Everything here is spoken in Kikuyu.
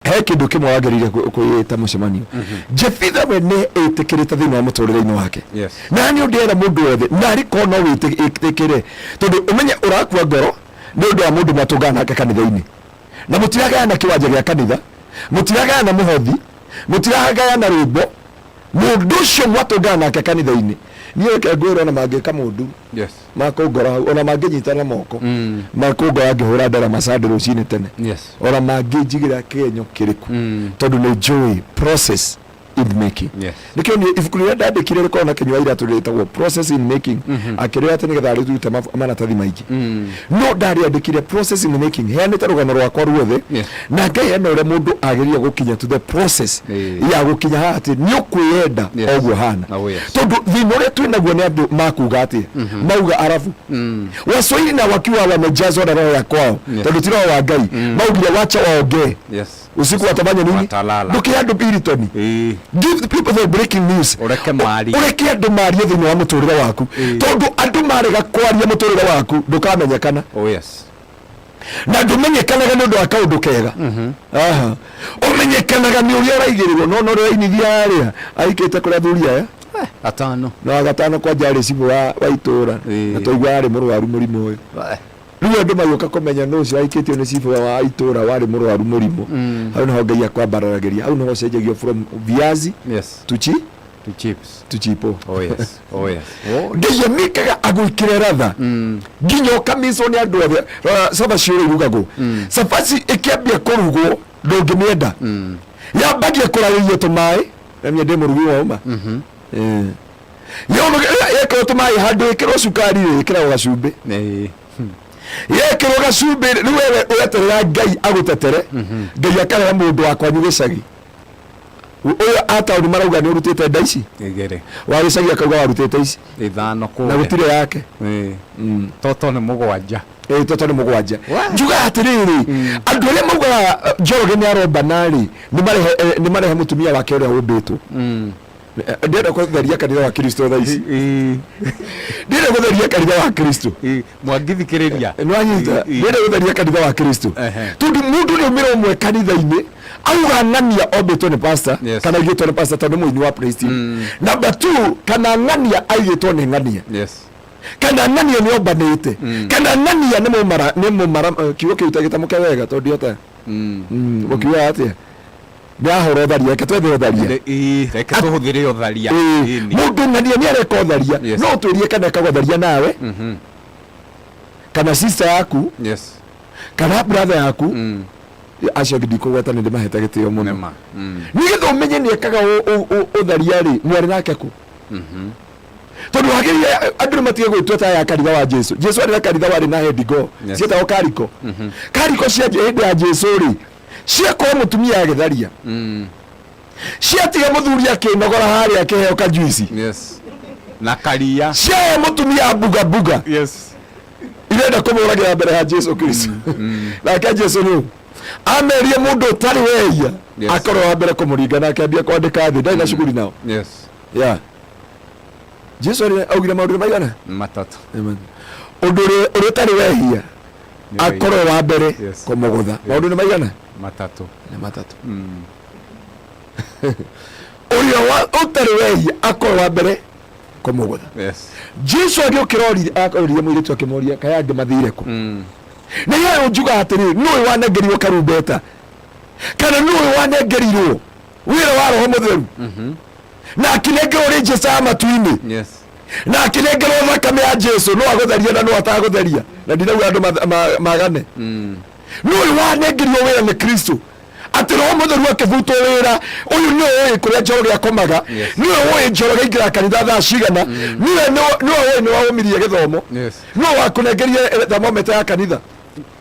He kĩndũ kĩmwe wagĩrĩire kwĩĩta mũcemanio. Jefitha we nĩ ĩtĩkĩrĩte thĩinĩ wa mũtũrĩre-inĩ wake. Na nĩ ũndĩera mũndũ wothe narĩ korwo no wĩtĩkĩre, tondũ ũmenye ũrakua ngoro nĩ ũndũ wa mũndũ mwatũngana nake kanitha-inĩ, na mũtiragayana kĩwanja gĩa kanitha, mũtiragayana mũhothi, mũtiragayana rwĩmbo. Mũndũ ũcio mwatũngana nake kanitha-inĩ, niĩ reke ngwĩre, ona mangĩka mũndũ makũngora hau, ona mangĩnyitana moko makũngora ngĩhũra ndarama Sunday rũcinĩ tene, ona mangĩnjigĩra kĩgenyo kĩrĩkũ, tondũ nĩ njũĩ process in making. Nĩkĩo niĩ ibuku rĩrĩa ndandĩkire rĩkoragwo na Kĩnyua Iratũ rĩtagwo Process in Making. Akĩrĩra atĩ nĩgetha rĩrute maratathi maingĩ, no ndarĩandĩkire Process in Making heanĩte rũgano rwakwa ruothe na ngaheana ũrĩa mũndũ agĩrĩire gũkinya to the process ya gũkinya haha atĩ nĩ ũkwĩyenda o ũguo hana. Tondũ thĩna ũrĩa twĩ naguo nĩ andũ makuga atĩa, mauga Arabu, Waswahili na wakiwa wamejazwa na roho ya kwao, tondũ ti roho wa Ngai, maugire, "Wacha waongee, usiku watafanya nini?" Watalala. Ndũkĩhe andũ Piriton. Give the people the breaking news. Ũreke marie. Ũreke andũ marie thĩinĩ wa mũtũrĩre waku, tondũ andũ marega kwaria mũtũrĩre waku, ndũkamenyekana. Na ndũmenyekanaga nĩ ũndũ wa kaũndũ kega. Aha. Ũmenyekanaga nĩ ũrĩa ũraigĩrĩrwo. No ũrĩa ũrainithia harĩa aikĩte kũrĩa athuri aya Atano. Na wa gatano kwanja arĩ cibũ wa itũra. Na twaigua arĩ mũrwaru mũrimũ ũyũ. Rĩu andũ magĩũka kũmenya nũ ũcio aikĩtio nĩ cibũ wa itũra warĩ mũrwaru mũrimũ. Hau nĩho Ngai akwambararagĩria, hau nĩho ũcenjagio from viazi to chi To chips. To chipo. Oh yes. Ngai amĩkaga agwĩkĩre ratha nginya ũkamicwo nĩ andũ othe. Rora cabaci ũrĩa irugagwo. Cabaci ĩkĩambia kũrugwo ndũngĩmĩenda, yambagia kũrarĩrio tũmaĩ. Na niĩ ndĩ mũrugi wa ũma. Yekĩrwo tũmaĩ, handũ ĩkĩrwo cukari rĩ, ĩkĩragwo gacumbĩ. Yekĩrwo gacumbĩ rĩ, rĩu wewe ũreterera Ngai agũtetere. Ngai akarehe mũndũ wa kwanyu gĩcagi. Ũyũ a taũni marauga nĩ ũrutĩte nda ici, Igĩrĩ. Wa gĩcagi akauga warutĩte ici Ithano na kũrĩa. Gũtirĩ yake. Toto nĩ mũgwanja. Ĩ, toto nĩ mũgwanja. Njugaga atĩrĩrĩ, andũ arĩa maugaga Njoroge nĩ arombana rĩ, nĩ marehe mũtumia wake ũrĩa ũmbĩtwo. Ndĩrenda kũtheria kanitha wa Kristo thaa ici. Ndĩrenda kũtheria kanitha wa Kristo. Mwangithikĩrĩria. Nĩwanyita? Ndĩrenda gũtheria kanitha wa Kristo, tondũ mũndũ nĩ ũmĩra ũmwe kanitha-inĩ auga ng'ania ombĩtwo nĩ pastor, kana aigĩtwo nĩ pastor tondũ nĩ mũini wa praise team. Number two, kana ng'ania aigĩtwo nĩ ng'ania, kana ng'ania nĩ ombanĩte, kana ng'ania nĩ mũmara, nĩ mũmara kiugo kĩu tagĩtamũke wega tondũ ndiota ũkiuga atĩa, nĩ ahora ũtharia. Reke twethe ũtharia. Reke tũhũthĩre ũtharia. Ĩni. Mũndũ ng'ania nĩ areka ũtharia. No ũtwĩrie kana ekaga ũtharia nawe, kana sister yaku, kana brother yaku. Acio angĩ ndikũgweta, nĩ ndĩmahete gĩtĩo mũno. Nĩma. Nĩgetha ũmenye nĩ ekaga ũtharia rĩ, mwarĩ nake kũ? Tondũ wagĩrĩire andũ nĩ matige gwĩtua ta ya kanitha wa Jesu. Jesu arĩ na kanitha warĩ na head go ciĩtagwo kariko. Kariko cia hĩndĩ ya Jesu rĩ, ciakora mũtumia agĩtharia, ciatiga mũthuri akĩnogora harĩa akĩheo kajuici, Na karia. Ciahe mũtumia mbuga mbuga, irenda kũmũragĩra mbere ya Jesu Kristo. Nake Jesu nũ amerie mũndũ ũtarĩ wehia akorwo wa mbere kũmũringa, na akĩambia kwandĩka thĩ. Ndarĩ na shughuli nao. Yeah. Jesu augire maũndũ nĩ maigana? Matatũ. Ũndũ ũrĩa ũtarĩ wehia Nĩ wehia. Akorwo wa mbere kũmũgũtha. Maũndũ nĩ maigana? Matatũ. Nĩ matatũ. Ũrĩa ũtarĩ wehia akorwo wa mbere kũmũgũtha. Jesu agĩũkĩra oririe, akoririe mũirĩtu, akĩmũria, "Kaĩ angĩ mathire kũ?" Na yeye njuga atĩrĩ, nũĩ wanengerirwo karumbeta, kana nũĩ wanengerirwo wĩra wa Roho Mũtheru, na akĩnengerwo rĩnjĩca ya matu-inĩ, na akĩnengerwo thakame ya Jesu, no agũtheria na no atagũtheria? Na ndinauga andũ magane. Nũĩ wanengerirwo wĩra nĩ Kristo atĩ Roho Mũtheru akĩbutwo wĩra ũyũ? Nĩwe ũĩ kũrĩa Njoroge akomaga. Nĩwe ũĩ Njoroge aingĩraga kanitha thaa cigana. Nĩwe ũĩ nĩ waũmirie gĩthomo. No wakũnengerie thermometer ya kanitha.